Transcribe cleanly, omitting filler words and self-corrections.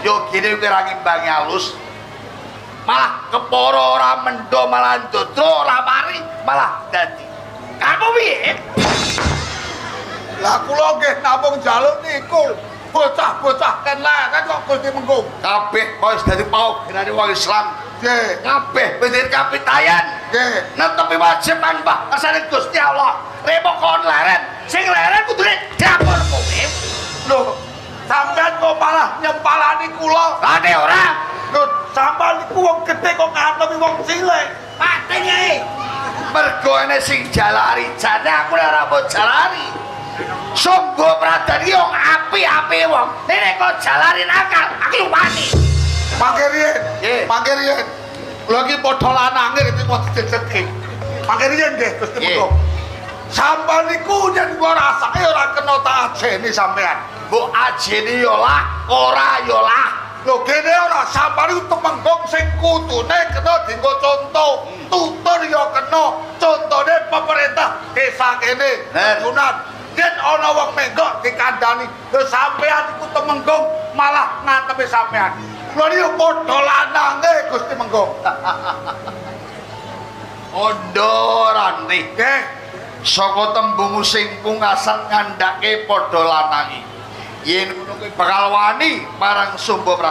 Yo gene kowe ora ngimbangi alus. Malah kepara ora mendho, malah ndodro ora mari, malah dadi. Kamu piye? Lah kula nggih namung njaluk niku. Bocah-bocah ken leren kok Gusti Menggung. Kabeh wis dadi paugerane wong Islam. Nggih. Kabeh wis dadi kapitayan. Nggih. Netepi wajib manembah kersane Gusti Allah. Remo kon leren, sing leren kudune dapur kowe. Lho, sampean kok malah nyempalani kula? Lah nek ora, Lho, sampean niku wong gedhe kok ngantemi wong cilik. Patene. Mergo ene sing jalari, jane aku ora mbok jalari. Sungguh Pradan iki wong api-api wong. Nek kok jalari nakal, aku yo wani. Mangke riyen. Nggih. Mangke riyen. Kula iki padha lanange iki kok dijejeki. Mangke riyen nggih Gusti Nggih. Menggung. Sampean niku yen kula rasake ora kena tak ajeni sampean. Mbok ajeni yo lah, ora yo lah. Lho kene ora sampean iku temenggung sing kudune kena dienggo contoh. Tutur ya kena. Contone pemerintah desa kene. Bener. Sunan. Yen ana wong menggok dikandani, lho sampean iku temenggung malah ngatepi sampean. Lho niku padha lanange Gusti Menggung. Ondo ranti. Nggih. Saka tembung sing pungkasan ngandhake padha lanange. Yen ngono kuwi bakal wani marang Sumba.